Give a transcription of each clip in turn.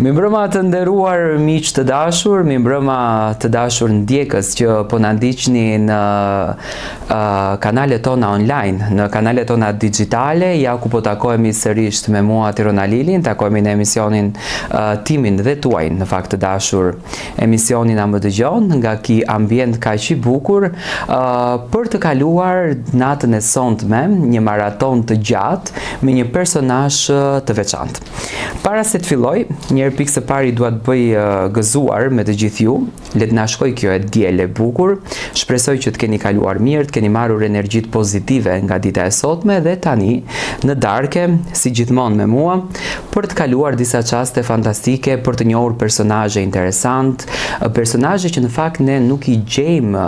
Mirëmbrëma të nderuar miq të dashur, mirëmbrëma të dashur ndjekës që po na ndiqni në uh, kanalet tona online, në kanalet tona digjitale, ja ku po takohemi sërish me mua Tirona Lilin, takohemi në emisionin uh, timin dhe tuajin, në fakt të dashur emisionin A më dëgjon nga ky ambient kaq i bukur uh, për të kaluar natën e sontme një maraton të gjatë me një personazh të veçantë. Para se të filloj, njëherë pikë së pari dua të bëj uh, gëzuar me të gjithë ju, le të na shkojë kjo e diel e bukur. Shpresoj që të keni kaluar mirë, të keni marrur energjitë pozitive nga dita e sotme dhe tani në darke, si gjithmonë me mua, për të kaluar disa çaste fantastike, për të njohur personazhe interesant, personazhe që në fakt ne nuk i gjejmë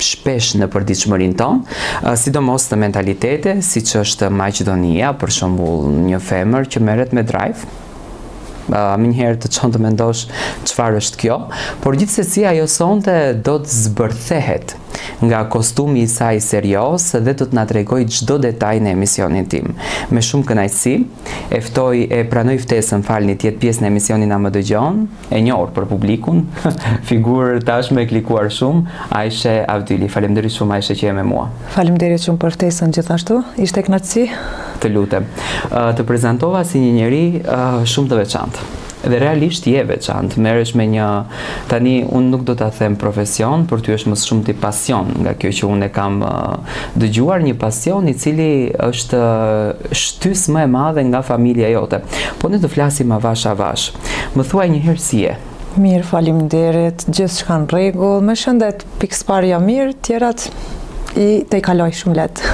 shpesh në përditshmërinë tonë, sidomos në mentalitete, siç është Maqedonia, për shembull, një femër që merret me drive, uh, menjëherë të çon të mendosh çfarë është kjo, por gjithsesi ajo sonte do të zbërthehet nga kostumi i saj serioz dhe do të na tregojë çdo detaj në emisionin tim. Me shumë kënaqësi, e ftoj e pranoj ftesën, falni, të jetë pjesë në emisionin A më dëgjon, e njohur për publikun, figurë tashmë e klikuar shumë, Ajshe Avdyli. Faleminderit shumë Ajshe që je me mua. Faleminderit shumë për ftesën gjithashtu. Ishte kënaqësi. Të lutem. Të prezantova si një njeri shumë të veçantë. Dhe realisht je e veçantë, merresh me një tani unë nuk do ta them profesion, por ty është më së shumti pasion nga kjo që unë e kam dëgjuar, një pasion i cili është shtysë më e madhe nga familja jote. Po ne do flasim avash avash. Më thuaj një herë si je? Mirë, faleminderit, gjithçka në rregull, me shëndet pikësëpari jam mirë, tjerat i tejkaloj shumë lehtë.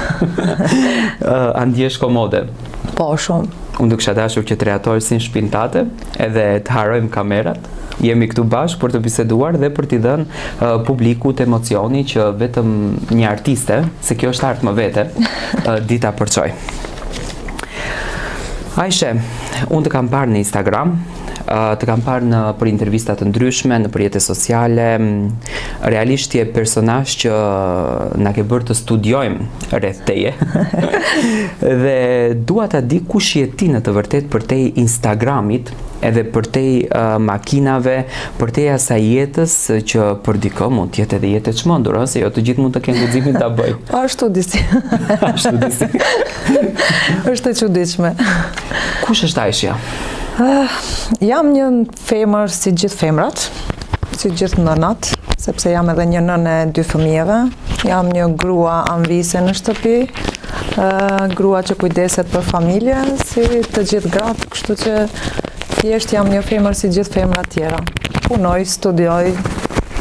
A ndihesh komode? Po, shumë. Unë do kisha dashur që të rehatohesh si në shpinë tate, edhe të harrojmë kamerat. Jemi këtu bashkë për të biseduar dhe për t'i dhënë uh, publikut emocioni që vetëm një artiste, se kjo është art më vete, uh, di ta përçojë. Ajshe, unë të kam parë në Instagram, të kam parë nëpër intervista të ndryshme, nëpër rrjete sociale, realisht je personazh që na ke bërë të studiojmë rreth teje. dhe dua ta di kush je ti në të vërtetë përtej Instagramit, edhe përtej uh, makinave, përtej asaj jetës që për dikë mund të jetë edhe jetë e çmendur, ëh, se jo të gjithë mund të kenë guximin ta bëjnë. Ashtu disi. Ashtu disi. Është e çuditshme. Kush është Ajshja? Uh, jam një femër si gjithë femrat, si gjithë nënat, sepse jam edhe një nënë e dy fëmijëve. Jam një grua amvise në shtëpi, uh, grua që kujdeset për familjen, si të gjithë gratë, kështu që thjesht jam një femër si gjithë femrat tjera. Punoj, studioj,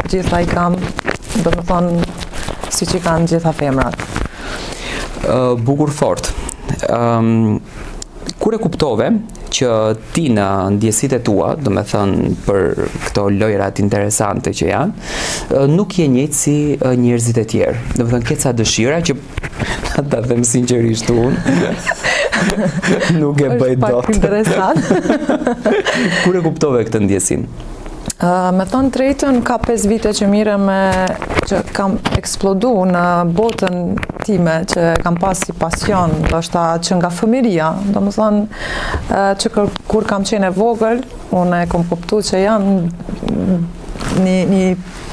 gjitha i kam, domethënë, siç i kanë gjitha femrat. Uh, bukur fort. Um, kur e kuptove që ti në ndjesitë e tua, domethënë për këto lojrat interesante që janë, nuk je njëjtë si njerëzit e tjerë. Domethënë ke ca dëshira që ta them sinqerisht unë, nuk e bëj dot. Është pak interesant. kur e kuptove këtë ndjesinë? Uh, me thënë drejtën, ka 5 vite që mirrem me, që kam eksplodu në botën time, që kam pas si pasion, ndoshta që nga fëmiria, domethënë, uh, që kër, kur kam qenë e vogël, unë e kam kuptu që jam një, një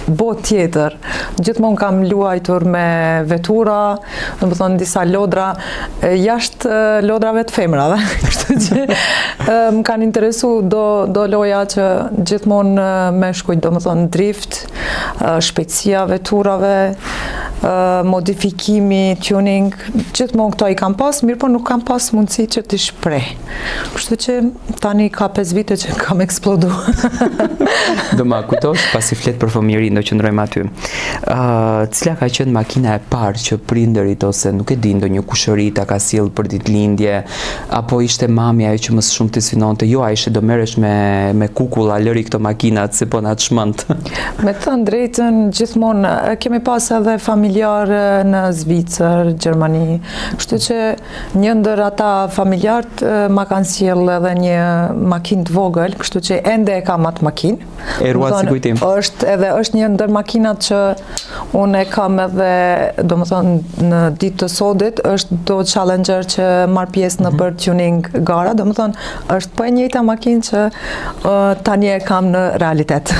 botë tjetër. Gjithmonë kam luajtur me vetura, domethënë disa lodra, jashtë lodrave të femrave, kështu që më kanë interesu do, do loja që gjithmonë meshkujt, domethënë drift, shpejtësia e veturave, modifikimi, tuning, gjithmonë këto i kam pas, mirëpo nuk kam pas mundësi që t'i shpreh. Kështu që tani ka 5 vite që kam eksplodu. do ma kujtosh, pasi flet për fëmijërinë, do qëndrojmë aty. Uh, cila ka qenë makina e parë që prindërit ose nuk e di ndonjë kushëri ta ka sjellë për ditëlindje, apo ishte mami ajo që më së shumti synonte, jo Ajshe do merresh me me kukulla, lëri këto makinat se po na çmend. Me thënë drejtën, gjithmonë kemi pas edhe familje. familjarë në Zvicër, Gjermani, kështu që një ndër ata familjarët ma kanë sjellë edhe një makinë të vogël, kështu që ende e kam atë makinë. E ruan si kujtim. Është edhe është një ndër makinat që unë e kam edhe, domethënë, në ditë të sodit, është Dodge Challenger që marr pjesë në mhm. për tuning gara, domethënë, është po e njëjta makinë që uh, tani e kam në realitet.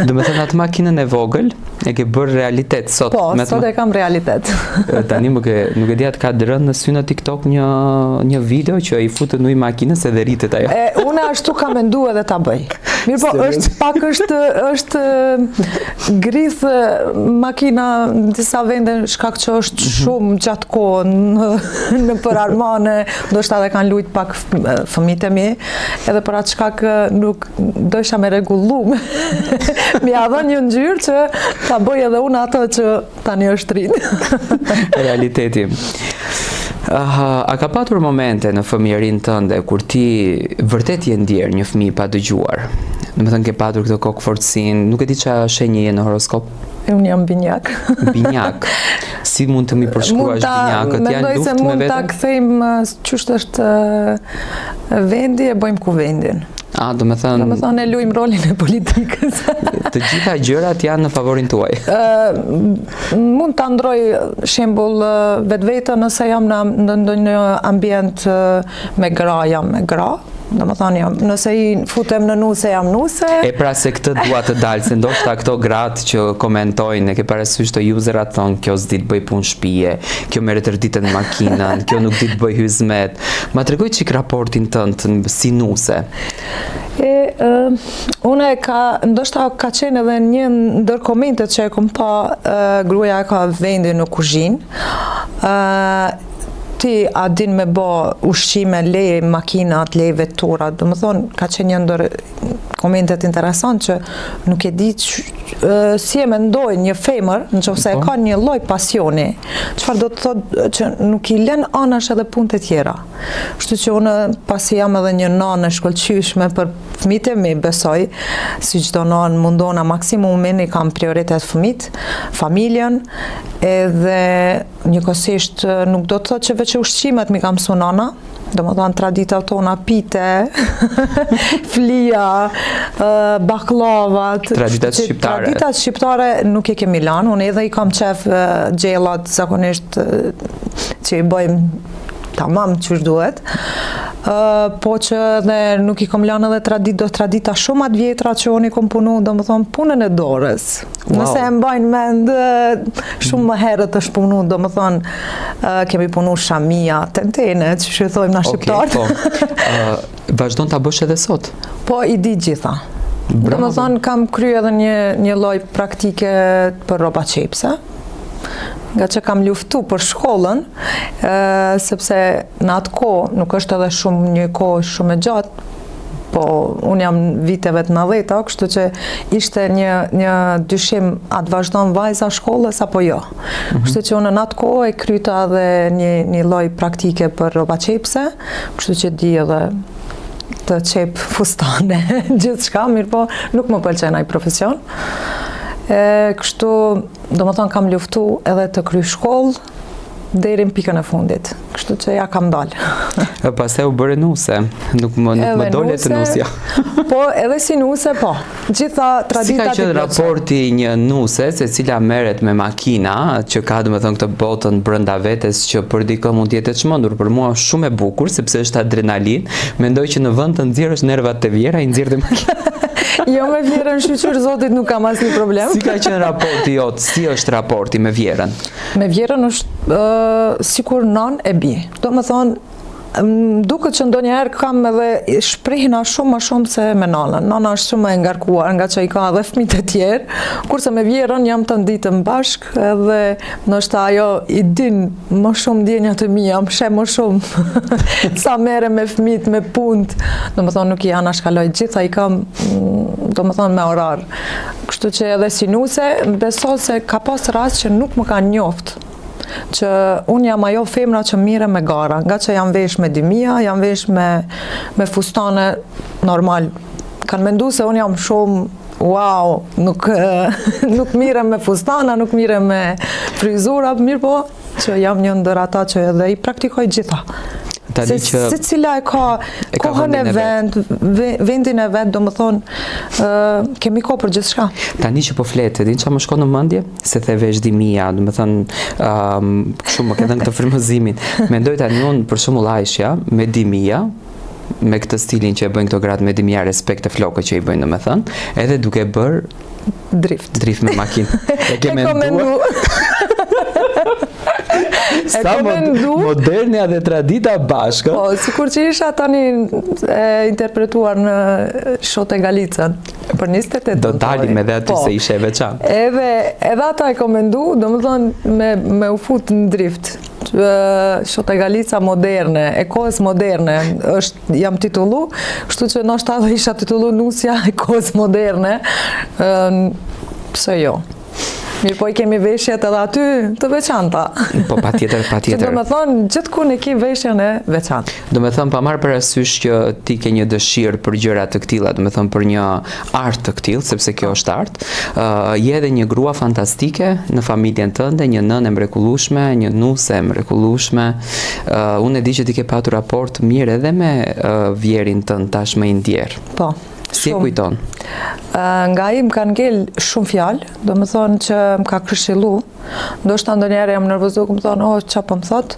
domethënë, atë makinën e vogël, e ke bërë realitet sot. Po, me sot e kam realitet. tani më ke, nuk e di a të ka rënë në sy në TikTok një, një video që i futën ujë makinës edhe rritet ajo. E, unë ashtu kam mendu edhe ta bëj. Mirëpo, është pak është, është grith makina në disa vende shkak që është mhm. shumë gjatë kohë në, nëpër armane, ndoshta edhe kanë lujt pak fëmijët e mi, edhe për atë shkak nuk dojsha me rregullu, me ia dhënë një ngjyrë që ta bëj edhe unë ato që tani është rritë. Realiteti. Uh, a ka patur momente në fëmijërinë tënde kur ti vërtet je ndjerë një fëmijë i padëgjuar? Domethënë ke patur këtë kokëfortësinë, nuk e di ça shenje je në horoskop? Unë jam binjak. Binjak. Si mund të m'i përshkruash binjakët? Janë luftë me veten? Mendoj se mund ta kthejmë qysh është vendi e bëjmë kuvendin. A, domethënë... Domethënë e lujmë rolin e politikës. të gjitha gjërat janë në favorin tuaj. mund ta ndroj shembull vetveten nëse jam në në ndonjë ambient me gra, jam me gra. Domethënë jam, nëse i futem në nuse, jam nuse. E pra se këtë dua të dalë, se ndoshta këto gratë që komentojnë, e ke parasysh të userat thonë, kjo s'di të bëj punë shpije, kjo merret tërë ditën me makinën, kjo nuk di të bëj hyzmet. Ma trego çik raportin tënd si nuse. E, uh, une ka, ndoshta ka qenë edhe një ndër komentet që e kom pa, uh, gruaja e ka vendin në kuzhinë, uh, ti a din me bo ushqime, le makinat, le veturat, domethënë, ka qenë një ndër komentet interesant që nuk e di që, si e mendoj një femër, në qoftë se e po. ka një lloj pasioni, çfarë do të thotë që nuk i len anash edhe punët e tjera. Kështu që unë pasi jam edhe një nanë e shkëlqyeshme për fëmijët e mi, besoj, si çdo nanë mundona maksimumin, i kam prioritet fëmijët, familjen, edhe njëkohësisht nuk do të thotë që veç ushqimet m'i ka mësu nana, domethënë traditat tona pite, flija, baklavat. Traditat shqiptare. Traditat shqiptare nuk e kemi lanë, unë edhe i kam qef gjellat zakonisht që i bëjmë tamam qysh duhet, po që edhe nuk i kom lanë edhe tradit, do tradita shumë ma t'vjetra që unë i kom punu, domethënë punën e dorës. Wow. Nëse e mbajnë mend, shumë më herët është punu, domethënë, kemi punu shamia, tentene, qysh i thojmë na shqiptarët. Okay, po. vazhdon ta bësh edhe sot? Po, i di gjitha. Domethënë, kam kry edhe një, një lloj praktike për rrobaqepëse, nga që kam luftu për shkollën, sepse në atë kohë, nuk është edhe shumë një kohë shumë e gjatë, po unë jam viteve të 90-ta, kështu që ishte një, një dyshim a të vazhdon vajza shkollës apo jo. Mm -hmm. Kështu që unë në atë kohë e kryta edhe një, një lloj praktike për rrobaqepëse, kështu që di edhe të qep fustane, gjithçka, mirëpo nuk më pëlqen ai profesion. E, kështu, domethënë, kam luftu edhe të kry shkollë, deri në pikën e fundit. Kështu që ja kam dalë. E pastaj u bëre nuse, nuk më nuk më dole te nusja. po, edhe si nuse, po. Gjitha traditat Si ka qenë raporti një nuse, e cila merret me makina, që ka domethënë këtë botën brenda vetes që për dikë mund të jetë e çmendur, për mua është shumë e bukur sepse është adrenalinë. Mendoj që në vend të nxjerrësh nervat te vjehrra, i nxjerr te makina. Jo me vjehrrën shyqyr zotit nuk kam asnjë problem. Si ka qenë raporti jot? Si është raporti me vjehrrën? Me vjehrrën është uh, sikur nanë e bijë. Domethënë, më duket që ndonjëherë kam edhe shprehna shumë më shumë se me nanën. Nana është shumë më e ngarkuar nga që i ka edhe fëmijët e tjerë, kurse me vjehrrën jam të ditën bashkë edhe ndoshta ajo i din më shumë ndjenjat e mia, më sheh më shumë sa merrem me fëmijët, me punët. Domethënë nuk i anashkaloj gjitha i kam, mm, domethënë me orar. Kështu që edhe si nuse, beso se ka pas rast që nuk më kanë njoft që unë jam ajo femra që mirrem me gara, nga që jam vesh me dymija, jam vesh me, me fustane normal. Kanë mendu se unë jam shumë wow, nuk, nuk mirrem me fustana, nuk mirrem me frizura, mirëpo, që jam një ndër ata që edhe i praktikoj gjitha. Tani Se që secila e ka E ka kohën e vendin e vend, vendin e vet, domethënë, kemi kohë për gjithçka. Tani që po flet, e din çfarë më shkon në mendje? Se the vesh dimia, domethënë, ëm, kështu më ke dhënë këtë frymëzimin. Mendoj tani unë për shembull Aishja me dimia, me këtë stilin që e bëjnë këto gratë me dimia, respekt e flokët që i bëjnë, domethënë, edhe duke bërë Drift. drift me makinë. E ke E kom menduar? mendu. E Sa kom mod mendu. modernja dhe tradita bashkë. Po, sikur që isha tani e interpretuar në Shote Galicën për 28 Do dalim edhe aty Po. se ishe e veçantë. Edhe, edhe ata e kom mendu, domethënë, me, me u fut në drift. Ë, Shote Galica moderne, e kohës moderne, është, jam titullu, kështu që ndoshta edhe isha titullu nusja e kohës moderne, ë, pse jo. Mirë po i kemi veshjet edhe aty të veçanta. Po patjetër, Që patjetër. do me thonë, gjithkun e ki veshjen e veçantë. Do me thënë, pa marrë parasysh që ti ke një dëshirë për gjëra të këtilla, do me thënë për një art të këtillë, sepse kjo është art, uh, je edhe një grua fantastike në familjen tënde, një nënë e mrekullueshme, një nuse e mrekullueshme. Uh, unë e di që ti ke patur raport mirë edhe me uh, vjerin tënd tashmë i ndjer. Po. Si e shumë. kujton? Ë, Nga ai më kanë ngel shumë fjalë, do më thonë që më ka këshillu, ndoshta ndonjëherë jam nervozu, më thonë, oh, qa po më thot?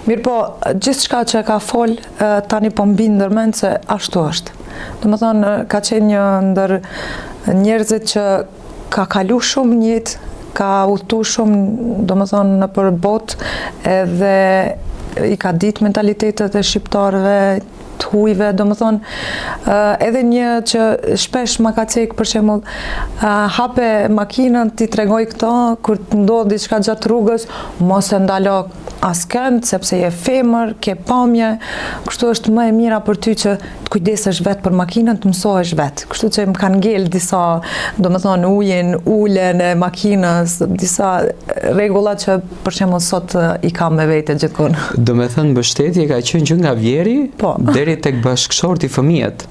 Mirë po, gjithçka që e ka fol, ë, tani po më bin ndërmend se ashtu është. Do më thonë, ka qenë një ndër njerëzit që ka kalu shumë në jetë, ka udhëtu shumë, do më thonë, nëpër botë, edhe i ka ditë mentalitetet e shqiptarëve, të hujve, do më thonë, ë, edhe një që shpesh ma ka cek, për shembull, ë, hape makinën, ti tregoj këto, kur të ndodh diçka gjatë rrugës, mos e ndalo askënd, sepse je femër, ke pamje, kështu është më e mira për ty që të kujdesesh vetë për makinën, të mësohesh vetë. Kështu që më kanë ngel disa, do më thonë, ujin, ulen e makinës, disa rregulla që për shembull sot ë, i kam me vete gjithkohë. Do me thënë, mbështetje ka qenë që nga vjeri Po. deri tek bashkëshorti fëmijët.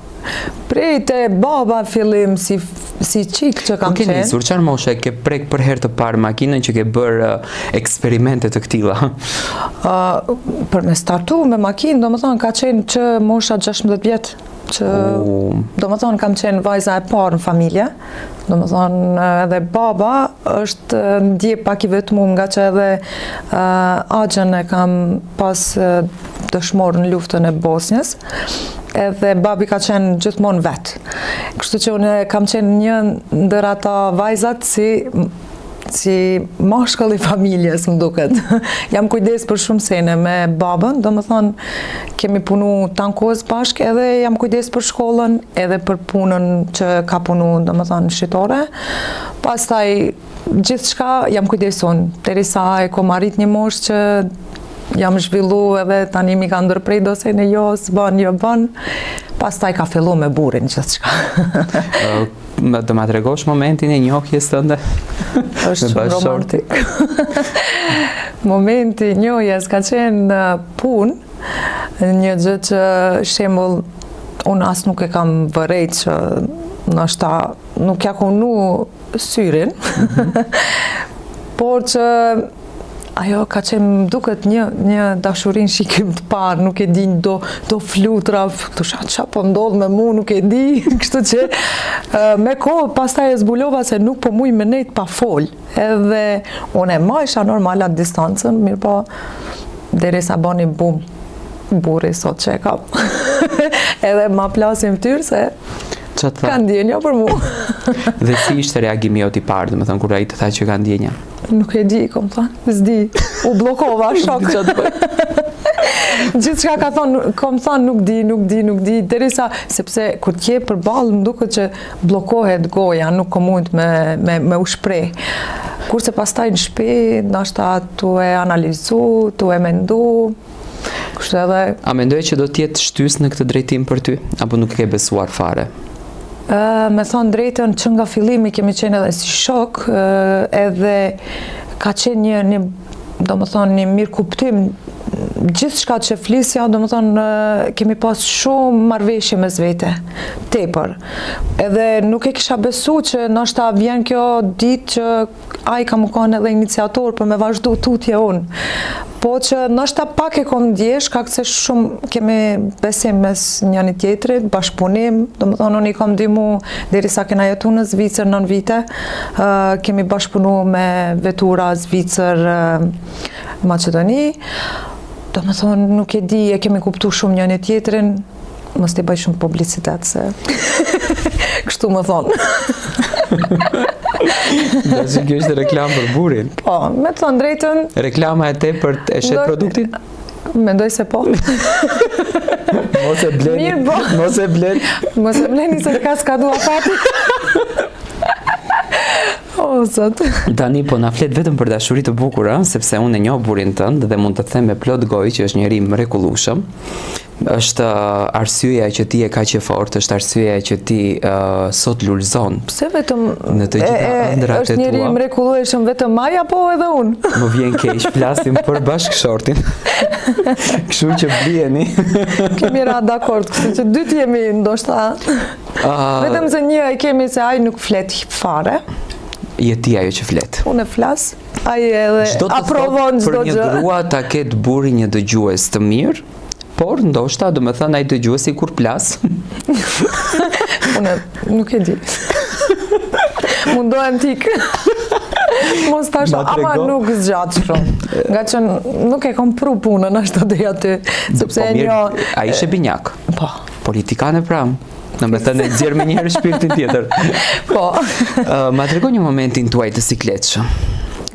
Prej te baba fillim si si çik që kam Kur ke qenë. nisur, çfarë moshe ke prek për herë të parë makinën që ke bërë uh, eksperimente të këtilla? Uh, për me startu me makinë, do më thonë, ka qenë që mosha 16 vjet, që U, do më thonë kam qenë vajza e parë në familje, do më thonë edhe baba është ndje pak i vetmu nga që edhe uh, axhën e kam pas uh, dëshmor në luftën e Bosnjës, edhe babi ka qenë gjithmonë vetë. Kështu që unë kam qenë një ndër ata vajzat si si mashkull i familjes, më duket. Jam kujdes për shumë sene me babën, do më thonë, kemi punu tanë kohës bashkë, edhe jam kujdes për shkollën, edhe për punën që ka punu, do më thonë, shitore. Pastaj, gjithçka jam kujdes unë, derisa e kom arrit një moshë që jam zhvillu edhe tani mi ka ndërprej do sene, jo, s'bën, jo bën. Pastaj ka fillu me burin gjithçka. ë, më do ma tregosh momentin e njohjes tënde? është Me shumë bashkëshortin? romantik. Momenti i njohjes ka qenë në punë, një gjë që shembull unë as nuk e kam vërejt që ndoshta nuk ja kom nu syrin, por që ajo ka qenë më duket një një dashuri në shikim të parë, nuk e di do do flutra, thosha ça po ndodh me mu, nuk e di, kështu që ë, me kohë pastaj e zbulova se nuk po muj me nejt pa fol. Edhe unë e majsha normal atë distancën, mirë po derisa bani bum burri sot që e kam. Edhe ma plasin fytyrë se Qa të tha? ka ndjenja për mu. Dhe si ishte reagimi jot i parë, domethënë kur ai të tha që ka ndjenja? Nuk e di, kom thënë, s'di. U bllokova, shok. Qa të bëj? Gjithçka ka thonë, kom thonë nuk di, nuk di, nuk di, derisa sepse kur t'je përballë më duket që bllokohet goja, nuk kom mund me, me, me u shpreh. Kurse pastaj në shtëpi, ndoshta tu e analizu, tu e mendu, kështu edhe A mendoj që do të jetë shtys në këtë drejtim për ty apo nuk e ke besuar fare? Ë, me thonë drejtën, që nga fillimi kemi qenë edhe si shok, ë, edhe ka qenë një, një do më thonë, një mirëkuptim gjithçka që flisja, domethonë, kemi pas shumë marrëveshje mes vete, tepër. Edhe nuk e kisha besu që ndoshta vjen kjo ditë që ai ka me kanë edhe iniciator për me vazhdu tutje unë. Po që ndoshta pak e kom ndje, shkak se shumë kemi besim mes njëni tjetrit, bashkëpunim, domethonë unë i kom ndihmu derisa kena jetu në Zvicër 9 vite, kemi bashkëpunu me vetura Zvicër, Maqedoni, domethonë nuk e di, e kemi kuptu shumë njëni tjetrin, mos t'i bëj shumë publicitet se kështu më thonë. Dhe që kjo ishte reklamë për burrin. Po, me të thonë drejtën... Reklama e tepërt e shet produktin? Mendoj se po. Mos e bleni. Mirë, po. Mos e bleni. Mos e bleni se ka skadu afati. O, zot. Tani po na flet vetëm për dashuri të bukura, sepse unë e njoh burrin tënd dhe mund të them me plot gojë që është njeri i mrekullueshëm. Është arsyeja që ti je kaq e fortë, është arsyeja që ti uh, sot lulëzon. Pse vetëm në të gjitha ëndrrat e tua? Është njeri i mrekullueshëm vetëm ai apo edhe unë? Më vjen keq, flasim për bashkëshortin. Kështu që blijeni. Kemi ra dakord, kështu që dy jemi ndoshta. Uh, vetëm se një e kemi se ai nuk flet fare. Je ti ajo që flet. Unë flas. Ai edhe aprovon çdo gjë. Për një grua ta ketë burri një dëgjues të mirë, Por, ndoshta, domethënë, ai dëgjuesi kur plas. Unë nuk e di. Mundohem t'ik. Mos ta shoh, ama nuk zgjat shumë. Ngaqë nuk e kom pru punën ashtu deri aty, sepse po, e një... A ishe binjak? Po. Politikane pra. Domethënë, e nxjerr menjëherë shpirtin tjetër. Po. Ma trego një momentin tuaj të sikletshëm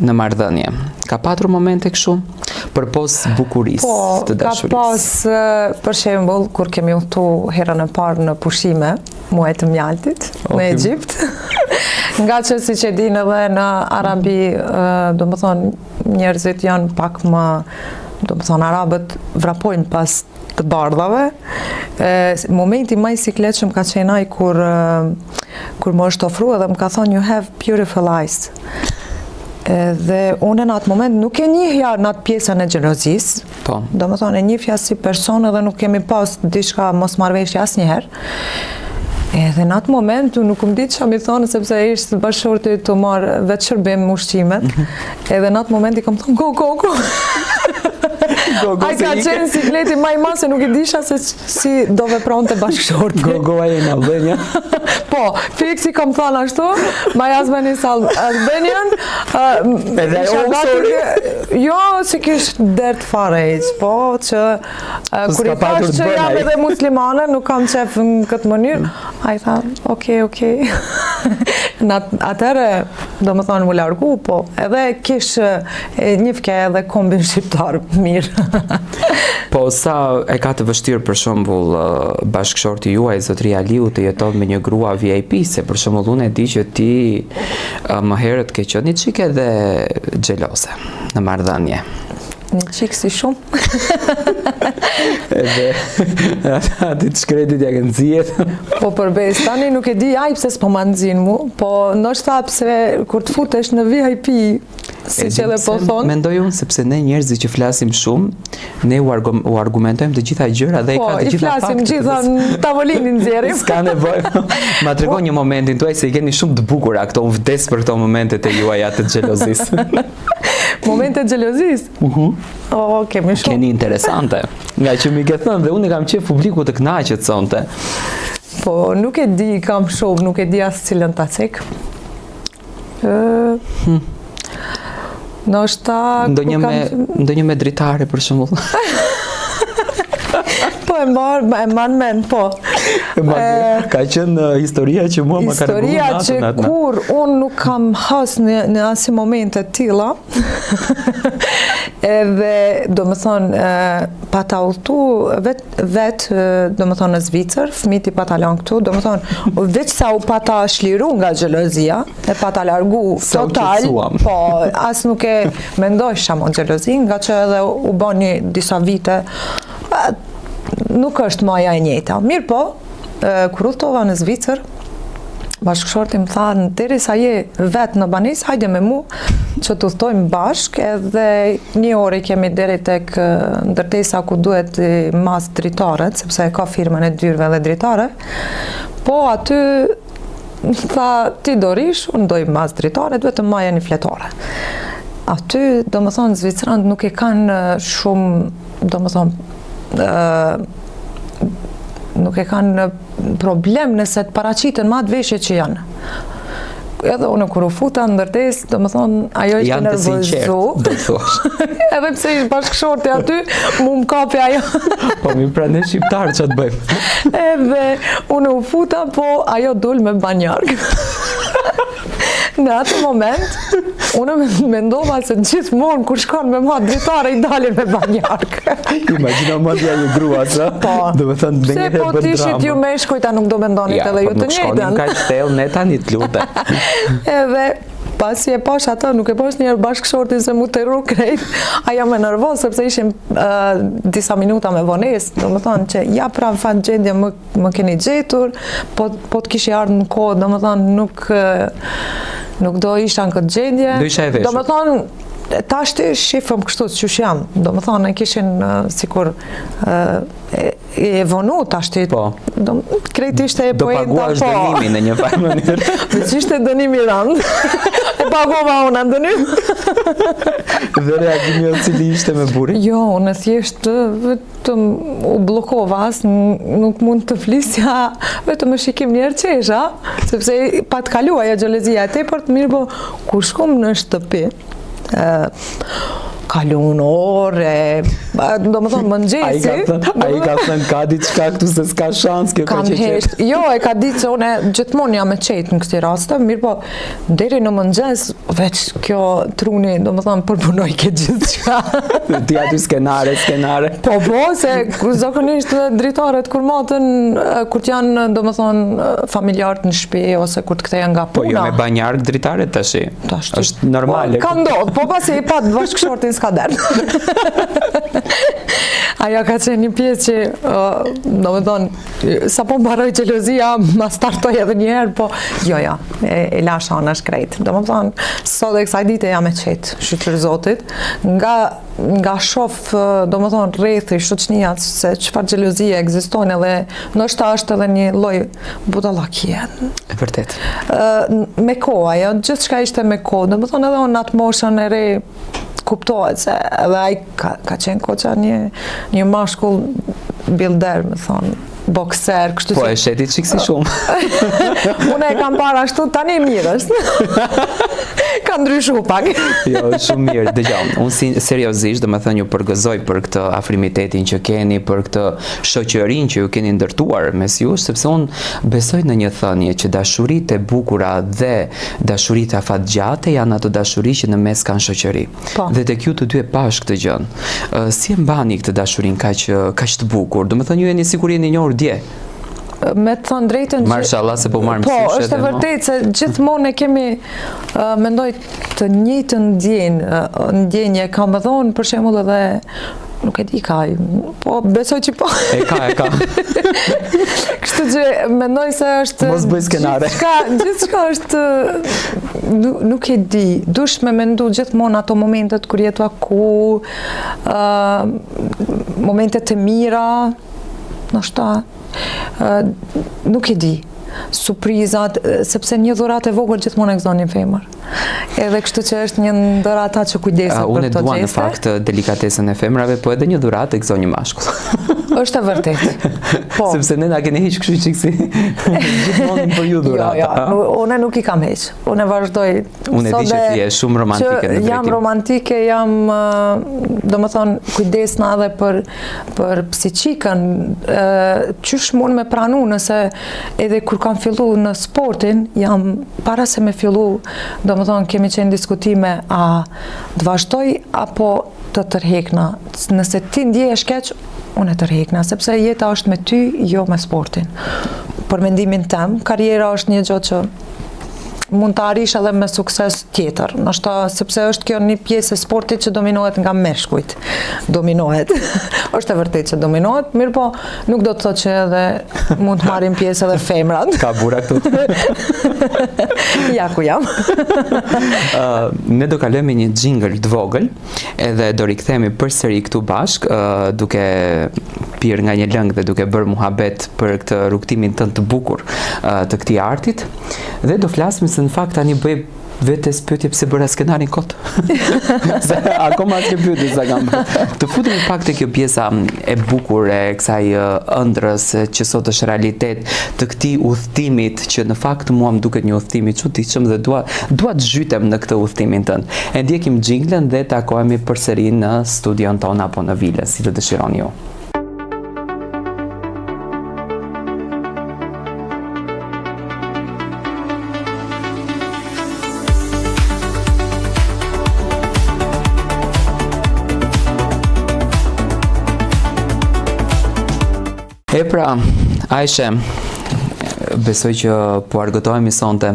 në marrëdhënie. Ka patur momente kështu? Përpos bukurisë po, të dashurisë. Po, ka pas, për shembull, kur kemi udhëtu herën e parë në pushime, muaj të mjaltit, okay. në Egjipt. Ngaqë siç e din edhe në Arabi, domethonë, njerëzit janë pak më, domethonë, arabët vrapojnë pas të bardhave. E, momenti më i sikletshëm ka qenë ai kur, kur më është ofru edhe më ka thonë, you have beautiful eyes. Dhe unë në atë moment nuk e njihja në atë pjesën e xhelozisë. Po. Domethonë, e njihja si person edhe nuk kemi pas diçka mosmarrëveshje asnjëherë. Edhe në atë moment unë nuk kam ditë çka mi thonë sepse ishte bashkëshorti tu marrë vetëshërbim ushqimet. Mhm. Edhe në atë moment i kam thonë go go go. Go, go, Ai ka qenë sikleti ma i madh se nuk e disha se si do vepronte bashkëshorti. Go go ai në Albania. Po, fiks i kam thënë ashtu, my husband is Albanian. Edhe ajo oh, sorry. Jo, s'i kish dert fare hiç, po që kur i thash që jam edhe muslimane, nuk kam qef në këtë mënyrë, ai tha, okej, okej. Në atëherë, domethonë, mu largu, po edhe kish e njifke edhe kombin shqiptar mirë. Po sa e ka të vështirë për shembull bashkëshorti juaj zotëri Aliu të jeton me një grua VIP se për shembull unë e di që ti më herët ke qenë një çik edhe xheloze në marrëdhënie. Një çik si shumë. Edhe atë të shkretit ja ke nxjerr. Po për besë, tani nuk e di ai pse s'po ma nxin mu, po ndoshta pse kur të futesh në VIP, siç edhe po thonë. Mendoj unë sepse ne njerëzit që flasim shumë, ne u, argum, u argumentojmë të gjitha gjërat dhe i po, ka të gjitha faktet. Po, i flasim gjitha në tavolinë i nxjerrim. S'ka nevojë. Ma trego një momentin tuaj se i keni shumë të bukura këto, unë vdes për këto momentet e juaja të xhelozisë. Momentet e xhelozisë? Uh mhm. -huh. O, kemi shumë. Keni interesante. Ngaqë m'i ke thënë dhe unë kam qejf publiku të kënaqet sonte. Po, nuk e di, kam shumë, nuk e di as cilën ta cek. Ë, hmm. Ndoshta... Ndonjë me, ndonjë me dritare, për shembull. po e marr, e man men, po. E ma, ka qenë historia që mua më ka rregulluar Historia që kur unë nuk kam has në, në asnjë moment të tilla, edhe, domethonë, pata udhëtu vet, vet domethonë në Zvicër, fëmijët i pata lanë këtu, domethonë, veç sa u pata shliru nga xhelozia, e pata largu total, po, as nuk e mendojsha mo xhelozinë, ngaqë edhe u bo një disa vite, nuk është ma ajo e njëjta. Mirëpo, kur udhëtova në Zvicër, Bashkëshorti më tha, derisa je vetë në banesë, hajde me mu që të udhëtojmë bashkë edhe një orë kemi deri tek ndërtesa ku duhet mas dritaret, sepse e ka firmën e dyrve dhe dritare. Po aty tha, ti do rish, unë do i mas dritaret, vetëm maje një fletore. Aty, domethonë, Zvicranët nuk e kanë shumë, domethonë, nuk e kanë problem nëse të paraqiten me atë veshje që janë. Edhe unë kur u futa në ndërtesë, domethonë, ajo ishte nervozu. Do thuash. Edhe pse ishte bashkëshorti aty, mu më kapi ajo. po mi pra ne shqiptarë ça të bëjmë. Edhe unë u futa, po ajo dul me banjarkë. Në atë moment, unë mendova se gjithmonë kur shkon me mat dritare i dalin me banjarkë. Imagjino mendja një grua, sa? Po. Domethonë, dhe një po të ishit ju meshkujt, a nuk do mendonit ja, edhe ju po të njëjtën. Ja, po nuk shkonim kaq thellë, ne tani të lutem. Edhe pasi e pash atë, nuk e pash njëherë bashkëshortin se m'u terru krejt, ajo me nervoz, sepse ishim uh, disa minuta me vonesë, domethonë që ja pra në fakt gjendje më më keni gjetur, po, po të kishi ardhë në kohë, domethonë, nuk, nuk do isha në këtë gjendje. Do isha e veshur. Domethonë, tashti shifëm kështu, qysh jam, domethonë, e kishin sikur e, e vonu tashti. Po. Do, krejt ishte e poenta, po. Do paguash po. dënimin në një farë mënyrë. Veç ishte dënim i rëndë. e pagova unë atë dënim. Dhe reagimi jot cili ishte me burrin? Jo, unë thjesht Vetëm u bllokova, as nuk mund të flisja, vetëm me shikim njëherë qesha, sepse pat kalu ajo xhelozia e tepërt, mirëpo, kur shkum në shtëpi, kalun orë, domethonë mëngjesi. Ai ka thënë ka diçka këtu se s'ka shans kjo ka që qetë. Jo, e ka ditë se unë gjithmonë jam e qetë në kësi raste, mirëpo, deri në mëngjes, Veç kjo truni, domethonë, përpunojke gjithçka. Ti aty skenare, skenare. Po, po, se zakonisht dritaret kur maten, kur të janë, domethonë, familjarët në shpi, ose kur të kthehen nga puna. Po, jo me banjarkë dritaret tashi. Tashi. është normale. Po, ka ndodhë, po pasi e pat bashkëshortin s'ka dert. Ajo ka qenë një pjesë që, domethonë, Sapo mbaroi xhelozia, ma startoi edhe një herë, po jo, jo, e, e lash anash krejt. Domethonë, sot e kësaj dite jam e qetë, shyqyr Zotit, nga, nga shof, domethonë, rrethi, shoqnia, se çfarë xhelozie ekzistojnë edhe, ndoshta është edhe një lloj budallakie. E vërtetë. Me kohë, ajo, gjithçka ishte me kohë, domethonë edhe unë atë moshën e re, kuptohet se edhe ai ka, ka qenë koqa një, një mashkull bilder, me thonë, bokser, kështu po, që... Po, e sheti çikë si shumë. Unë e kam parë ashtu, tani mirë është. ka ndryshu pak. jo, shumë mirë, dëgjo. Unë si, seriozisht, domethënë, ju përgëzoj për këtë afrimitetin që keni, për këtë shoqërinë që ju keni ndërtuar mes jush, sepse unë besoj në një thënie që dashuritë e bukura dhe Dashuritë afatgjate janë ato dashuri që në mes kanë shoqëri. Po. Dhe tek ju të dy e pashë këtë gjënë. Si e mbani këtë dashurinë kaq kaq të bukur? Domethënë ju jeni sikur jeni njohur dje. Me të thënë drejtën që... Mashallah se po marr po, mësysh Po, është e vërtetë se gjithmonë e kemi mendoj të njëjtën ndjenjë, ndjenjë kam edhe unë për shembull edhe Nuk e di ka, po besoj që po. E ka, e ka. Kështu që mendoj se është... Mos bëj skenare. Gjithçka, gjithçka është... Nuk, nuk e di. Dush me mendu gjithmonë ato momentet kur je tu ku, uh, momentet e mira, ndoshta, uh, nuk e di. Surprizat, sepse një dhuratë e vogël gjithmonë e gëzon një femër. Edhe kështu që është një ndër ata që kujdeset për këto gjeste. Unë e dua në fakt delikatesën e femrave, po edhe një dhuratë e gëzon një mashkull. Është e vërtetë. Po. Sepse ne na keni heq kështu çik si gjithmonë për ju dhurata. Jo, jo, unë nuk i kam heq. Unë vazhdoj. Unë e di që ti je shumë romantike në drejtim. Jam romantike, jam domethënë kujdesna edhe për për psiqikën, qysh mund me pranu nëse edhe kur kam fillu në sportin, jam para se me fillu, domethonë, kemi qenë diskutime, a të vazhdoj apo të tërhekna. Nëse ti ndjehesh keq, unë e tërhekna, sepse jeta është me ty, jo me sportin. Për mendimin tem, karriera është një gjë që. mund ta arrish edhe me sukses tjetër, ndoshta sepse është kjo një pjesë e sportit që dominohet nga meshkujt. Dominohet. është e vërtetë që dominohet, mirëpo nuk do të thotë që edhe mund të marrin pjesë edhe femrat. Ka burra këtu. ja ku jam. uh, ne do kalojmë një jingle të vogël, edhe do rikthehemi përsëri këtu bashkë, uh, duke pirë nga një lëng dhe duke bërë muhabet për këtë rrugëtimin tënd të bukur uh, të këtij artit. Dhe do flasim se në fakt tani bëj vetes pyetje pse bëra skenarin kot. Se akoma s'ke pyetje sa kam. Të futemi pak te kjo pjesa e bukur e kësaj ëndrrës që sot është realitet të këtij udhëtimit që në fakt mua më duket një udhëtim i çuditshëm dhe dua dua të zhytem në këtë udhëtimin tënd. E ndjekim xhinglën dhe takohemi përsëri në studion tonë apo në vilën, si të dëshironi ju. E pra, Ajshe, besoj që po argëtohemi sonte.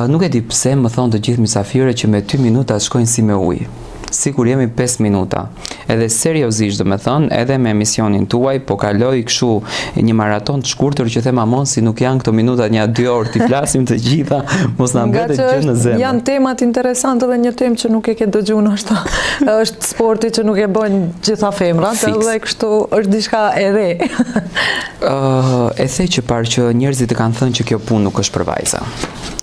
Nuk e di pse më thonë të gjithë mysafirët që me ty minutat shkojnë si me ujë. Sikur jemi 5 minuta. Edhe seriozisht domethënë, edhe me emisionin tuaj po kaloj kështu një maratonë të shkurtër që them amon si nuk janë këto minuta nja dy orë t'i flasim të gjitha, mos na mbetet gjë në zemër. Janë temat interesante dhe një temë që nuk e ke dëgju ndoshta. Është sporti që nuk e bëjnë gjitha femrat, edhe kështu është diçka e re. Ë, e the që parë që njerëzit të kanë thënë që kjo punë nuk është për vajza.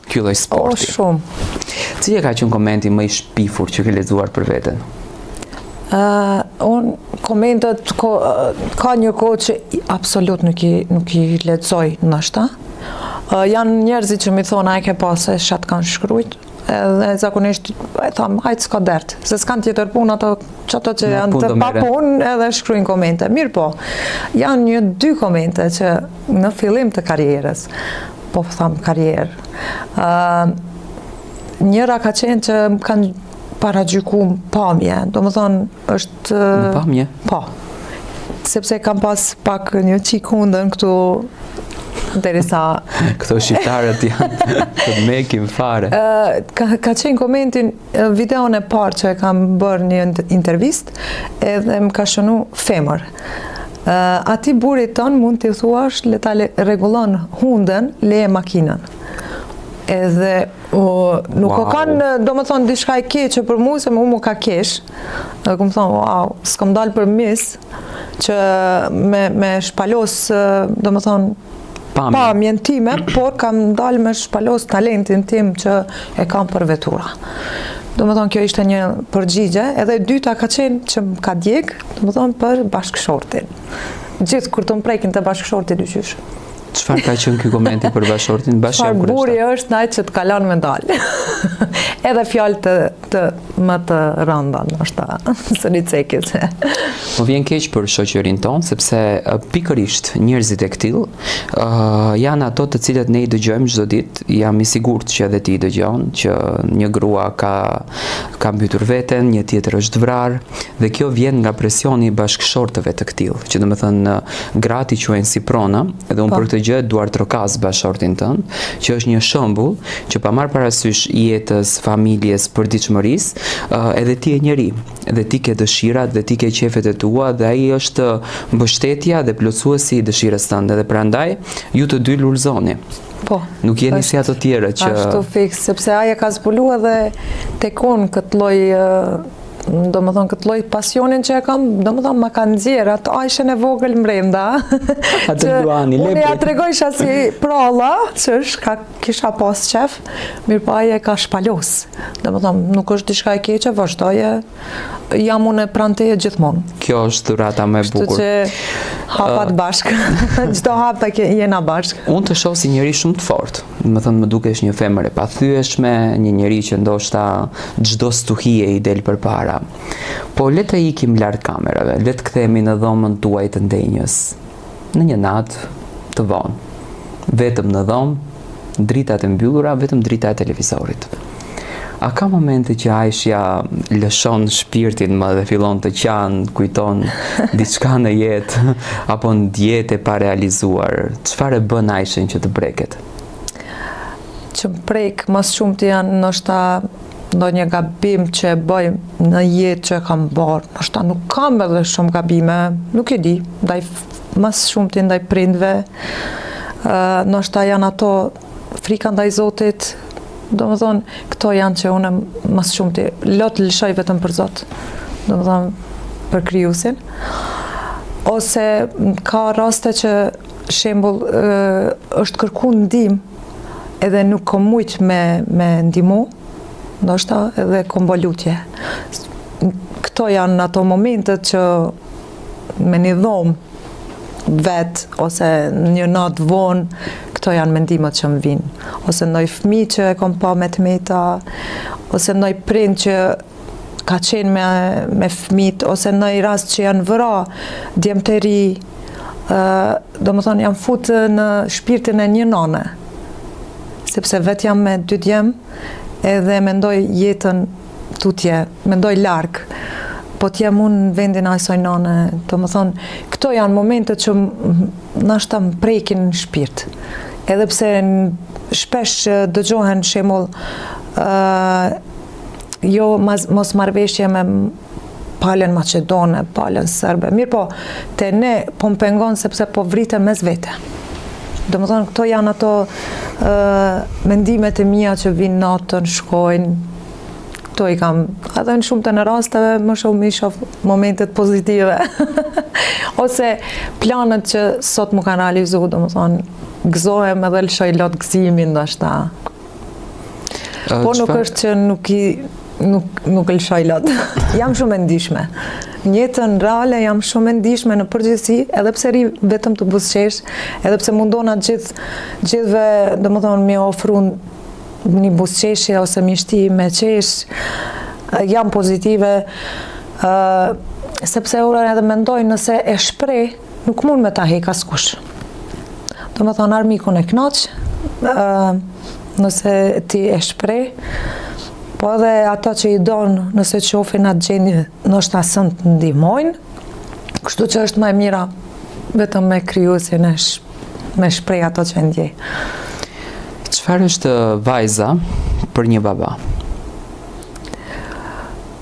Ky lloj sporti. O, shumë. Cili ka qenë komenti më i shpifur që ke lexuar për veten? Uh, unë komentet ko, ka një kohë që absolut nuk i, nuk i lexoj ndoshta. Uh, janë njerëzit që m'i thonë a e ke pa se ça të kanë shkrujt, edhe zakonisht e tham, hajt s'ka dert, se s'kanë tjetër punë ato që ato që janë të pa punë edhe shkrujnë komente. Mirëpo, janë një dy komente që në fillim të karrierës, po tham karrierë, uh, njëra ka qenë që më kanë paragjyku në pamje, domethonë, është... Në pamje? Po. Sepse kam pas pak një çikë hundën këtu, derisa... Këto shqiptarët janë të mekim fare. Ka, ka qenë komenti në videon e parë që e kam bërë një intervistë, edhe më ka shënu femër. Atij burrit tënd mund t'i thuash, le ta rregullon hundën, leje makinën. Edhe O, nuk wow. o kanë, domethonë, diçka e keqe për mu, se mu m'u ka kesh. Dhe kom thonë, wow, s'kom dalë për miss, që me, me shpalos, domethonë, pamjen. pamjen time, por kam dalë me shpalos talentin tim që e kam për vetura. Domethonë, kjo ishte një përgjigje, edhe e dyta ka qenë që më ka djeg, domethonë, për bashkëshortin. Gjithë, kur të më prekin te bashkëshorti, dyqysh. Çfarë ka qenë ky komenti për bashkëshortin? Bash jam Çfarë burri është ai që të ka lanë me dalë. Edhe fjalë të, të më të rënda, ndoshta, se një cekit. Më vjen keq për shoqërinë tonë, sepse pikërisht njerëzit e këtillë uh, janë ato të cilët ne i dëgjojmë çdo ditë, jam i sigurt që edhe ti i dëgjon, që një grua ka, ka mbytur veten, një tjetër është vrarë, dhe kjo vjen nga presioni i bashkëshortëve të këtillë, që domethënë gratë i quajnë si prona, dhe unë po. për këtë gjë duartrokas bashkëshortin tënd, që është një shembull që pa marrë parasysh jetës, familjes, përditshmërisë, edhe ti je njeri, dhe ti ke dëshirat dhe ti ke qejfet e tua dhe ai është mbështetja dhe plotësuesi i dëshirës tënde dhe prandaj ju të dy lulëzoni. Po. Nuk jeni si ato tjerë që Ashtu fiks, sepse ai e ka zbulu edhe tek unë këtë lloj domethonë këtë lloj pasionin që e kam, domethonë ma ka nxjerrë atë Ajshen e vogël mrenda. Atë luani, lepri. Unë ja tregojsha si pralla, që është ka kisha pas qef, mirëpo ai e ka shpalos. Domethonë, nuk është diçka e keqe, vazhdoje, jam unë pranë teje gjithmonë. Kjo është dhurata më e bukur. Kështu që hapat uh, bashkë, çdo hap të jena bashkë. Unë të shoh si njeri shumë të fortë. Domethonë, më dukesh një femër e pathyeshme, një njeri që ndoshta çdo stuhie i del përpara. Po le të ikim larg kamerave, le të kthehemi në dhomën tuaj të ndenjës. Në një natë të vonë. Vetëm në dhomë, dritat e mbyllura, vetëm drita e televizorit. A ka momente që Ajshja lëshon shpirtin më dhe fillon të qan, kujton diçka në jetë apo ndihet e parealizuar? Çfarë e bën Ajshen që të preket? që më prek ma së shumti janë ndoshta ndonjë gabim që e bëj në jetë që e kam bërë, ndoshta nuk kam edhe shumë gabime, nuk e di, ndaj ma së shumti ndaj prindve, ndoshta janë ato frika ndaj Zotit, domethonë, këto janë që unë ma së shumti, lot lëshoj vetëm për Zot, domethonë, për krijusin, ose ka raste që shembull është kërku ndihmë edhe nuk kom mujt me, me ndihmu, ndoshta edhe kom bo lutje. Këto janë ato momentet që me një dhomë vetë ose një natë vonë, këto janë mendimet që më vinë. Ose ndoj fmi që e kom pa me të meta, ose ndoj prind që ka qenë me, me fmit, ose ndoj rast që janë vra djem të ri, domethonë, jam fut në shpirtin e një nane, sepse vetë jam me dy djem, edhe mendoj jetën tutje, mendoj larg, po të jem unë në vendin e asaj nane, domethonë, këto janë momentet që nashta më prekin në shpirt. Edhe pse shpesh dëgjohen shembull, uh, jo mosmarrëveshje me palën maqedone, palën serbe. Mirëpo, te ne po më pengon sepse po vriten mes vete. Domethonë, këto janë ato uh, mendimet e mia që vinë natën, shkojnë, këto i kam, edhe në shumtën e rasteve, më shumë i shoh momentet pozitive. Ose planet që sot m'u kanë realizu, domethonë, gëzohem edhe lëshoj lot gëzimin, ndoshta. Po nuk është që nuk i nuk nuk lëshoj lot. jam shumë e ndishme. Në jetën reale jam shumë e ndishme në përgjithësi, edhe pse rri vetëm tu buzëqesh, edhe pse mundona gjithë gjithëve, domethonë me ofru një buzëqeshje ose mi shti me qesh, jam pozitive, uh, sepse unë edhe mendoj nëse e shpreh, nuk mund me ta hek askush. Domethonë, armikun e knaq, nëse ti e shpreh, po edhe ato që i don, nëse të shofin atë gjendje, ndoshta s'un të ndihmojnë, kështu që është ma e mira vetëm me krijuesin e sh, me shpreh ato që e ndjej. Çfarë është vajza për një baba?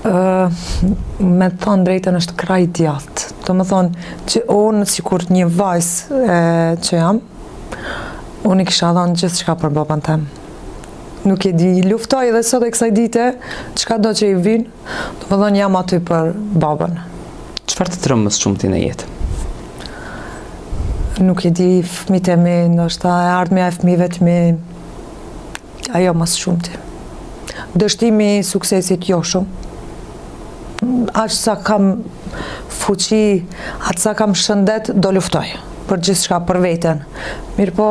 me të thonë drejtën është krah i djathtë. Domethonë, që unë sikur një vajzë që jam, unë i kisha dhënë gjithçka për babën tem. Nuk e di, luftoj edhe sot e kësaj dite, çka do që i vin, domethonë jam aty për babën. Çfarë të tremb më së shumti në jetë? Nuk e di, fëmijët e mi, ndoshta e ardhmja e fëmijëve të mi, Ajo më së shumti. Dështimi i suksesit jo shumë. Aq sa kam fuqi, aq sa kam shëndet, do luftoj për gjithçka, për veten. Mirëpo,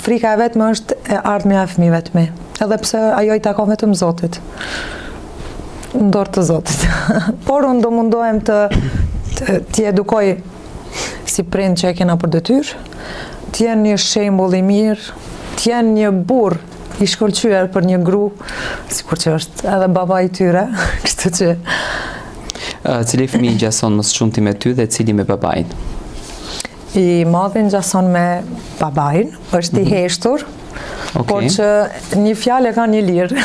frika e vetme është e ardhmja e fëmijëve të mi. Edhe pse ajo i takon vetëm Zotit. Në dorë të Zotit. Por unë do mundohem të, të t'i edukoj si prind që e kena për detyrë, të jenë një shembull i mirë, të jenë një burrë i shkëlqyer për një gru, sikur që është edhe baba i tyre, kështu që Cili fëmijë ngjason më së shumti me ty dhe cili me babain? I madhi ngjason me babain, është i mhm. heshtur, Okay. Por që një fjalë e ka një lirë.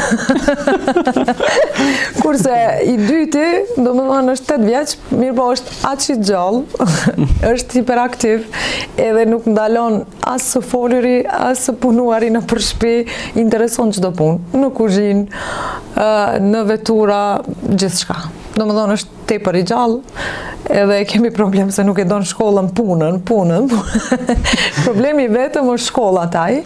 Kurse i dyti, domethonë është 8 vjeç, mirëpo është aq i gjallë, është hiperaktiv, edhe nuk ndalon as së foluri, as së punuari nëpër shpi, intereson çdo punë, në kuzhinë, në vetura, gjithçka. Domethonë është tepër i gjallë, edhe kemi problem se nuk e don shkollën, punën, punën. Problemi vetëm është shkolla te ai,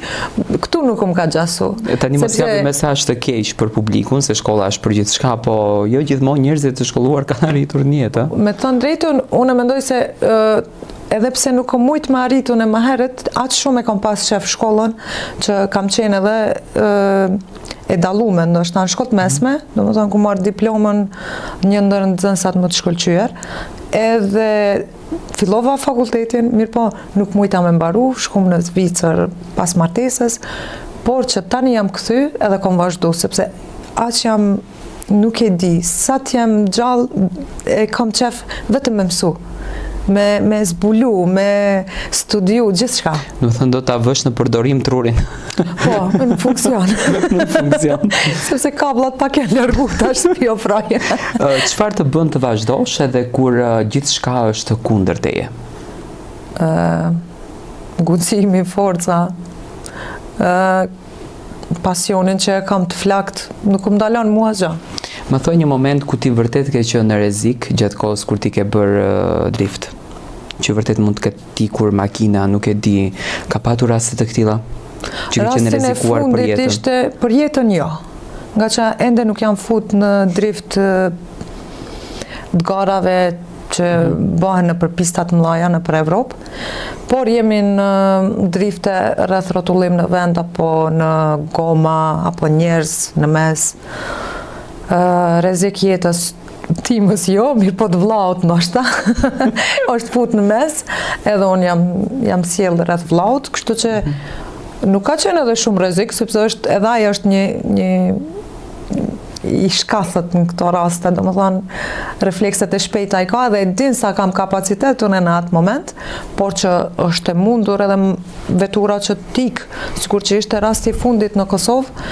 këtu nuk më ka gjasu. E tani mos japim mesazh të keq për publikun, se shkolla është për gjithçka, po jo gjithmonë njerëzit të shkolluar kanë arritur në jetë. Me të thënë drejtën, unë mendoj se edhe pse nuk kom mujtë me arritu unë më herët, aq shumë e kam pas qef shkollën, që kam qenë edhe e dallume, ndoshta në shkollë të mesme, domethonë kom marrë diplomën një ndër nxënësat më të shkëlqyer, edhe fillova fakultetin, mirëpo nuk mujta me mbaru, shkum në Zvicër pas martesës, por që tani jam kthy edhe kom vazhdu, sepse aq jam nuk e di, sa të jem gjallë e kam qef vetëm me mësu. Me, me zbulu, me studiu, gjithçka. Domethënë do ta vësh në përdorim trurin. Po, në funksion. në funksion. Sepse kabllat pak janë largu, tash s'pi ofroj. Çfarë të bën të vazhdosh edhe kur gjithçka është kundër teje? Ë guximi, forca, ë pasionin që e kam të flakt, nuk më ndalon mua asgjë. Më thuaj një moment ku ti vërtet ke qenë në rrezik gjatë kohës kur ti ke bërë drift, që vërtet mund të ketë ikur makina, nuk e di, ka patur raste të këtilla? Që ke qenë rrezikuar për jetën? Rastin e fundit ishte për jetën jo. Ngaqë ende nuk jam fut në drift të garave që mhm. bëhen nëpër pista të mëdhaja nëpër Evropë, por jemi në drifte rreth rrotullim në vend apo në goma apo njerëz në mes. Rrezik jetës timës jo, mirëpo të vllaut ndoshta, është fut në mes, edhe unë jam, jam sjellë rreth vllaut, kështu që mhm. nuk ka qenë edhe shumë rrezik, sepse është edhe ai është një, një i shkathët në këto raste, domethënë, reflekset e shpejta i ka edhe e din sa kam kapacitet unë në atë moment, por që është e mundur edhe vetura që t'ik, sikur që ishte rasti i fundit në Kosovë,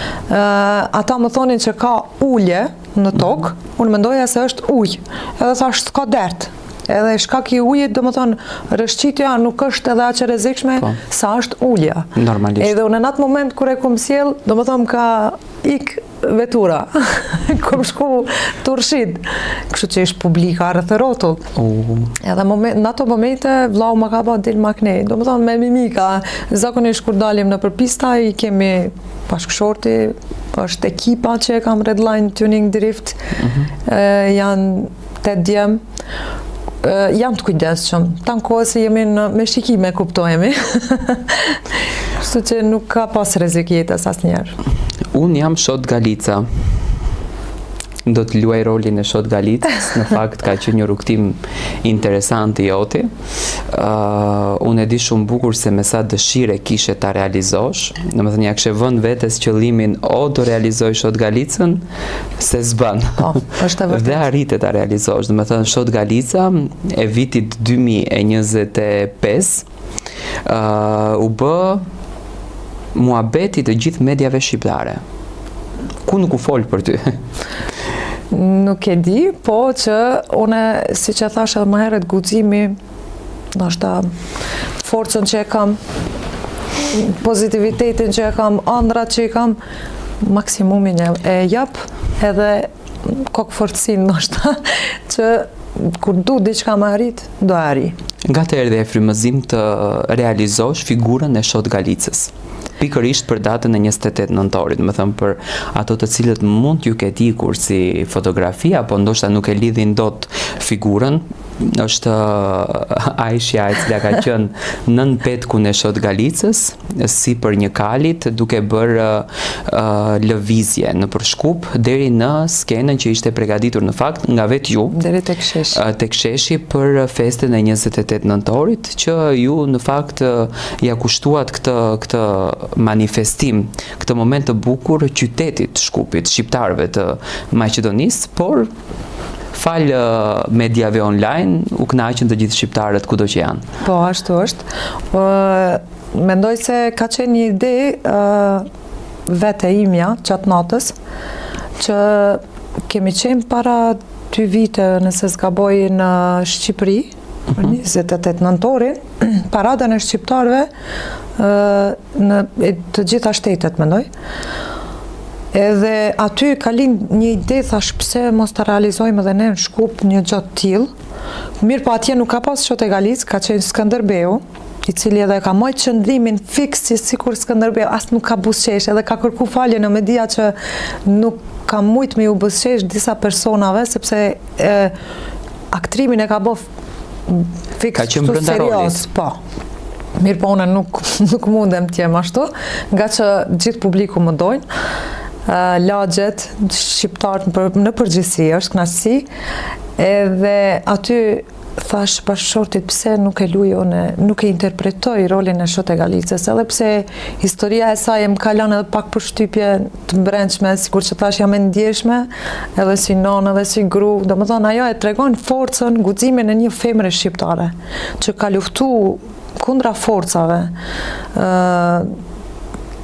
ata më thonin që ka ulje në tokë, mhm. unë mendoja se është ujë, edhe thash s'ka dert, edhe shkak i ujit, domethënë, rrëshqitja nuk është edhe aq e rrezikshme po. sa është ulja. Normalisht. Edhe unë në atë moment kur e kom sjell, domethënë ka ik vetura, kom shku tu rrshit, kështu që ish publika rreth e rrotull. Uh. Edhe moment, në ato momente, vllau ma ka ba dil ma knej, domethënë me mimika, zakonisht kur dalim nëpër pista, i kemi bashkëshorti, është ekipa që e kam Redline Tuning Drift, mm -hmm. janë tetë djem, janë të kujdesshëm. Tanë kohës se jemi në, me shikime kuptohemi. Kështu që nuk ka pas rrezik jetës asnjëherë. Unë jam Shot Galica. Do të luaj rolin e Shot Galicës. Në fakt ka qenë një rrugëtim interesant i joti. Uh, unë e di shumë bukur se me sa dëshirë kishe ta realizosh. Domethënë ia kishe vënë vetes qëllimin o do realizoj Shot Galicën, se s'bën. Po, është e vërtetë. Dhe arrite ta realizosh. Domethënë Shot Galica e vitit 2025 uh, u bë muhabeti i të gjithë mediave shqiptare. Ku nuk u fol për ty? Nuk e di, po që une, siç e thashë edhe më herët, guximi, ndoshta forcën që e kam, pozitivitetin që e kam, andrrat që i kam, maksimumin e, e jap edhe kokëfortësinë ndoshta që kur du diçka me arrit, do e arrij. Nga të erdhi ai frymëzim të realizosh figurën e Shot Galicës? Pikërisht për datën e 28 nëntorit, domethënë për ato të cilët mund t'ju ketë ikur si fotografi, apo ndoshta nuk e lidhin dot figurën, është Aishja e cila ka qenë nën petkun e Shot Galicës, sipër një kalit duke bërë uh, lëvizje nëpër Shkup deri në skenën që ishte pregaditur në fakt nga vetë ju. Deri tek sheshi. Uh, tek sheshi për festën e 28 nëntorit që ju në fakt ia kushtuat këtë këtë manifestim, këtë moment të bukur qytetit të Shkupit, shqiptarëve të Maqedonisë, por falë mediave online u kënaqën të gjithë shqiptarët kudo që janë. Po, ashtu është. Mendoj se ka qenë një ide vetë e imja qatë natës, që kemi qenë para dy vite, nëse s'gaboj në Shqipëri, për 28 mhm. nëntorin, paradën e shqiptarëve në të gjitha shtetet, mendoj. Edhe aty ka lind një ide, thash pse mos ta realizojmë edhe ne në Shkup një gjë të tillë. Mirëpo atje nuk ka pas Shote Galicë, ka qenë Skënderbeu, i cili edhe ka majtë qëndrimin fiks si sikur Skënderbeu, as nuk ka buzëqesh, edhe ka kërku falje në media që nuk ka mujt me ju buzëqesh disa personave, sepse e, aktrimin e ka bo fiks ka qenë brenda rolit. Po. Mirëpo unë nuk, nuk mundem të jem ashtu, ngaqë gjithë publiku më dojnë, lagjet, shqiptarët në, për, në përgjithësi, është knaqësi, edhe aty thash bashkëshortit pse nuk e luj unë, nuk e interpretoj rolin e Shote Galicës, edhe pse historia e saj më ka lënë edhe pak përshtypje të mbrendshme, sikur që thash jam e ndjeshme, edhe si nonë, edhe si gru, domethënë ajo e tregon forcën, guximin e një femre shqiptare, që ka luftu kundra forcave,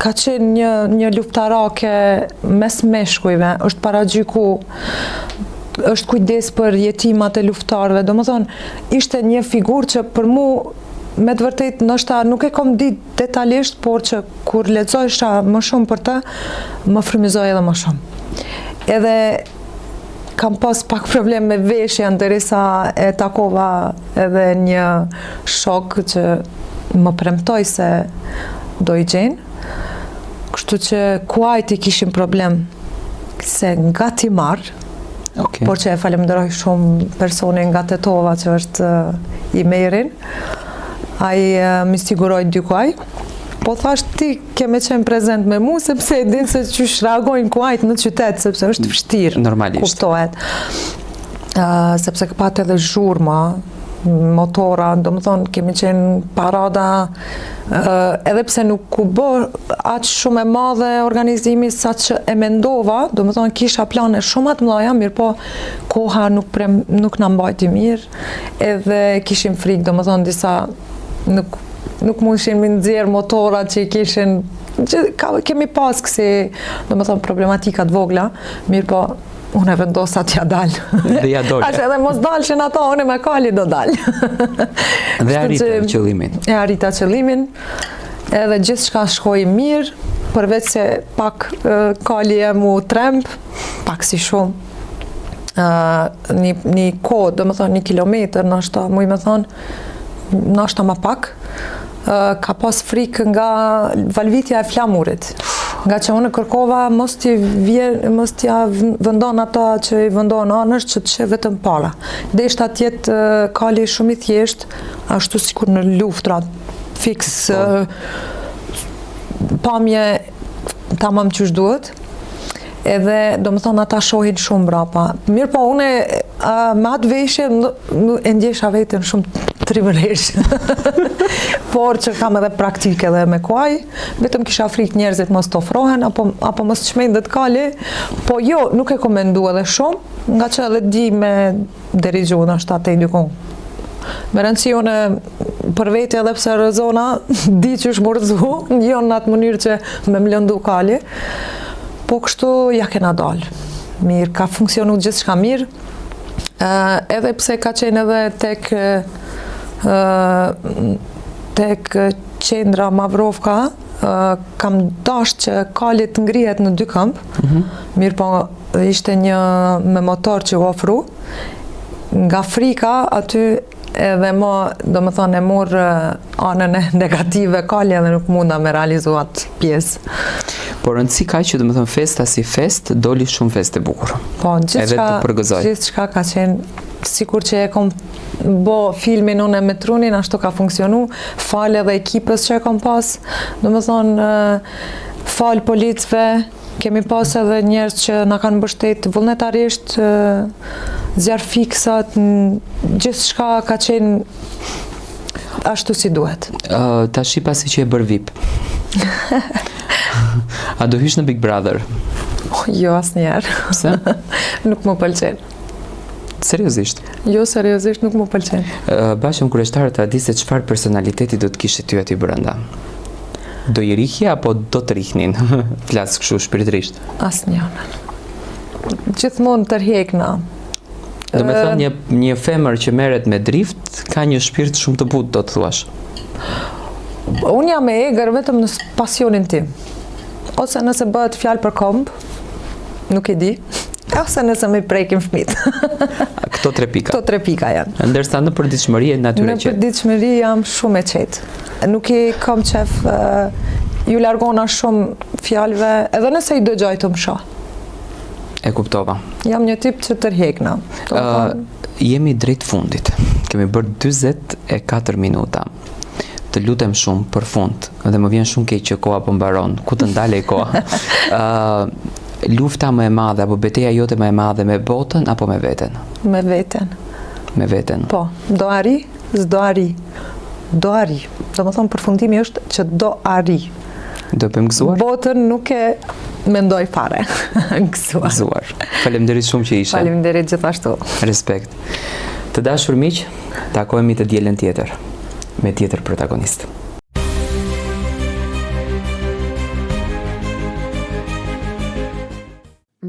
ka qenë një, një luftarake mes meshkujve, është paragjyku, është kujdes për jetimat e luftarëve, domethënë, ishte një figurë që për mu me të vërtetë ndoshta nuk e kom ditë detalisht, por që kur lexojsha më shumë për të, më frymëzoi edhe më shumë. Edhe kam pas pak problem me veshjen derisa e takova edhe një shok që më premtoi se do i gjen. Kështu që kuajt i kishim problem se nga t'i marr, okay. por që e falemnderoj shumë personin nga Tetova që është eh, Imerin, ai eh, m'i siguroi dy kuaj, po thash ti ke me qenë prezent me mu, sepse e din se qysh reagojnë kuajt në qytet, sepse është vështirë. Normalisht. Kuptohet. Uh, sepse pat edhe zhurma, motora, domethënë, kemi qenë parada, edhe pse nuk u bë aq shumë e madhe organizimi sa që e mendova, domethënë, kisha plane shumë ma të mëdha, mirëpo koha nuk, prem, nuk na mbajti mirë, edhe kishim frikë, domethënë, disa nuk, nuk mundshin me nxjerr motorat që i kishin, që, ka, kemi pas kësi, domethënë, problematika të vogla, mirëpo, Unë e vendosa t'ja dal. Dhe ja dole. Ashtë edhe mos dalshin ato, unë me kali do dal. Dhe arrita qëllimin. E arrita qëllimin, edhe gjithçka shkoi mirë, përveç se pak kali jem u tremb, pak si shumë. Një, një kohë, domethënë një kilometër, ndoshta, muj me thonë, ndoshta ma pak, ka pas frikë nga valvitja e flamurit. Nga që unë kërkova mos t'i vjen, mos t'ja vëndon ata që i vëndon anësh që të sheh vetëm para. Deshta të jetë kali shumë i thjeshtë, ashtu sikur në luftra, fiks po. pamje tamam qysh duhet. Edhe, domethënë, ata shohin shumë mbrapa. Mirëpo, une, me atë veshje, e ndjesha veten shumë trimëreshë. Por që kam edhe praktikë edhe me kuaj, vetëm kisha frikë njerëzit mos të ofrohen, apo, apo mos të çmendet kali, po jo, nuk e kom mendu edhe shumë, nga që edhe di me dirigju ndoshta te dikun. Me rëndësi unë për vete edhe pse rrëzona, di qysh m'u rrëzu, jo në atë mënyrë që me më lëndu kali, po kështu ja kena dalë. Mirë, ka funksionu gjithçka mirë, edhe pse ka qenë edhe tek tek qendra Mavrovka, kam dasht që kali të ngrihet në dy këmbë, mm -hmm. mirëpo ishte një me motor që u ofru, nga frika aty edhe mo, domethënë, e mor anën e negative kali edhe nuk munda me realizu atë pjesë. Por rëndësi ka që domethënë festa si festë, doli shumë festë e bukur. Po, gjithçka, gjithçka ka qenë sikur që e kom bo filmin unë me trunin, ashtu ka funksionu, falë edhe ekipës që e kom pas, domethënë, falë policëve, Kemi pas edhe njerëz që na kanë mbështet vullnetarisht, zjarrfiksat, gjithçka ka qenë ashtu si duhet. Uh, tashi pasi që je bërë VIP. A do hysh në Big Brother? Oh, jo, asnjëherë. Pse? nuk më pëlqen. Seriozisht? Jo, seriozisht nuk më pëlqen. Uh, Bash jam kureshtar ta di se çfarë personaliteti do të kishe ty aty brenda. Do i rrihje apo do të rrihnin? Flas kështu shpirtërisht. Asnjëherë. Gjithmonë tërhjekna. Domethënë një, një femër që merret me drift, ka një shpirt shumë të butë, do të thuash. Unë jam e egër vetëm në pasionin tim. Ose nëse bëhet fjalë për komb, nuk e di. Ose nëse më prekin fëmijët. Këto tre pika. Këto tre pika janë. Ndërsa në përditshmëri je natyrë e qetë. Në përditshmëri jam shumë e qetë. Nuk i kam qef, ju largona shumë fjalëve, edhe nëse i dëgjoj të më shoh. E kuptova. Jam një tip që tërhjekna. Uh, jemi drejt fundit. Kemi bërë 44 minuta. Të lutem shumë për fund dhe më vjen shumë keq që koha po mbaron. Ku të ndalej koha? Ë uh, lufta më e madhe apo beteja jote më e madhe me botën apo me veten? Me veten. Me veten. Po, do arri, s'do arri. Do arri. Domethënë, përfundimi është që do arri. Do bëjmë gëzuar? Botën nuk e mendoj fare. Gëzuar. Gëzuar. Faleminderit shumë që ishe. Faleminderit gjithashtu. Respekt. Të dashur miq, takohemi të dielën tjetër me tjetër protagonist.